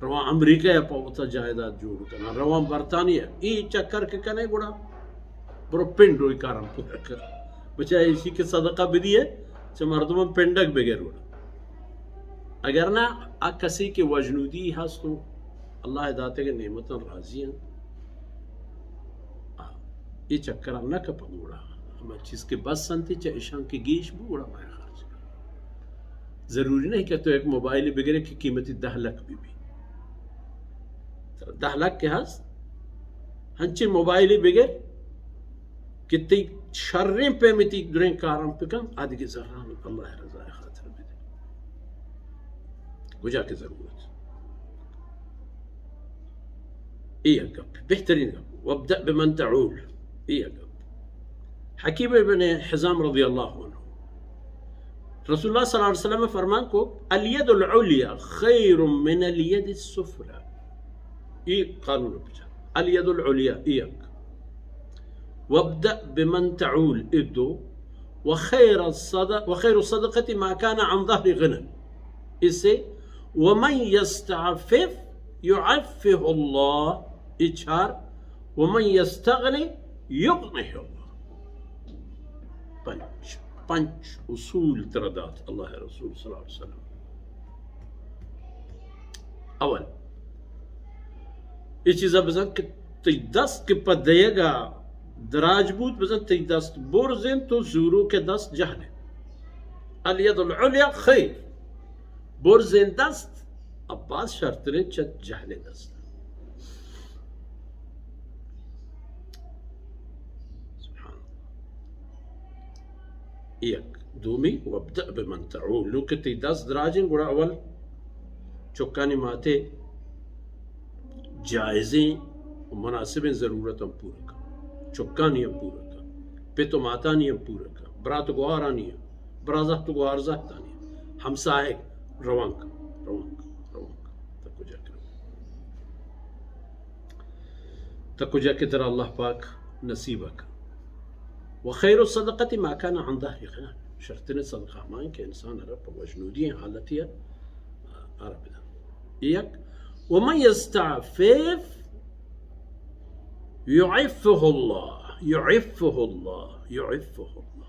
رواں امریکہ ءَ پہ وتا جائیداد جوڑ کناں، رواں برطانیہ، اے چکر کہ کنے گڑا برو پنڈ ءُ اے کاراں پورا کر۔ بچا ایشی کہ صدقہ بدیے، چہ مردماں پنڈگ بگر گڑا۔ اگر نہ، آ کسی کہ وژنودی ہست ءُ اللہ ءِ داتگیں نعمتاں راضی انت، آ، اے چکراں نہ کپاں گڑا۔ ہما چیز کہ بس انت، چہ اشاں کہ گیش بو گڑا ما خرچ کن۔ ضروری نہیں کہ تو یک موبائلے بگرے کہ قیمتی دہ لکھ بہ بی۔ ترا دہ لکھ کہ ہست، ہنچیں موبائلے بگر کہ تئی شریں پیمے تئی دریں کاراں بکن، آ دگہ زراں اللہ ءِ رضا ءِ خاطر بدے۔ کجا کہ ضرورت۔ اے یک گپ، بہترین گپ۔ وابدأ بمن تعول۔ اے یک گپ۔ حکیم ابن حزام رضی اللہ عنہ، رسول اللہ صلی اللہ علیہ وسلم فرمان کو، الید العلیا خیر من الید السفلی۔ اے قانون بچار۔ الید العلیا، اے یک۔ وابدأ بمن تعول، اے دو۔ وخیر الصد-، وخیر الصدقة ما كان عن ظهر غنى، اے سے۔ ومن يستعفف يعفه الله، اے چار۔ ومن يستغن يغنه الله۔ پنچ، پنچ اصول ترا دات اللہ ءِ رسول صلی اللہ علیہ وسلم۔ اول، اے چیزا بزن کہ تئی دست کہ پہ دئیگا دراج بوت، بزن تئی دست برز انت ءُ زوروک ءِ دست جہل انت۔ الید العلیا خیر، برزیں دست باز شرتر انت چہ جہلیں دست۔ سبحان اللہ۔ یک۔ دومی، وابدأ بمن تعول، نوں کہ تئی دست دراجیں، گڑا اول چکانی ماتے جائزیں ءُ مناسبیں ضرورتاں پورا کن، چکانی ہم پورا کن، پت ءُ ماتانی ہم پورا کن، برات ءُ گوہارانی ہم، برازات ءُ گوہارزاتانی ہم، ہمساہگ، روان کن، روان کن، روان کن۔ تا کجا کہ، تا کجا کہ ترا اللہ پاک نصیب کن۔ وخیر الصدقة ما كان عن ظهر غنى، شرتریں صدقہ ہما انت کہ انسان ءَ را پہ وژنودی حالتی ءَ آ را بدن۔ یک، ومن يستعفف يعفه الله، يعفه الله، يعفه الله۔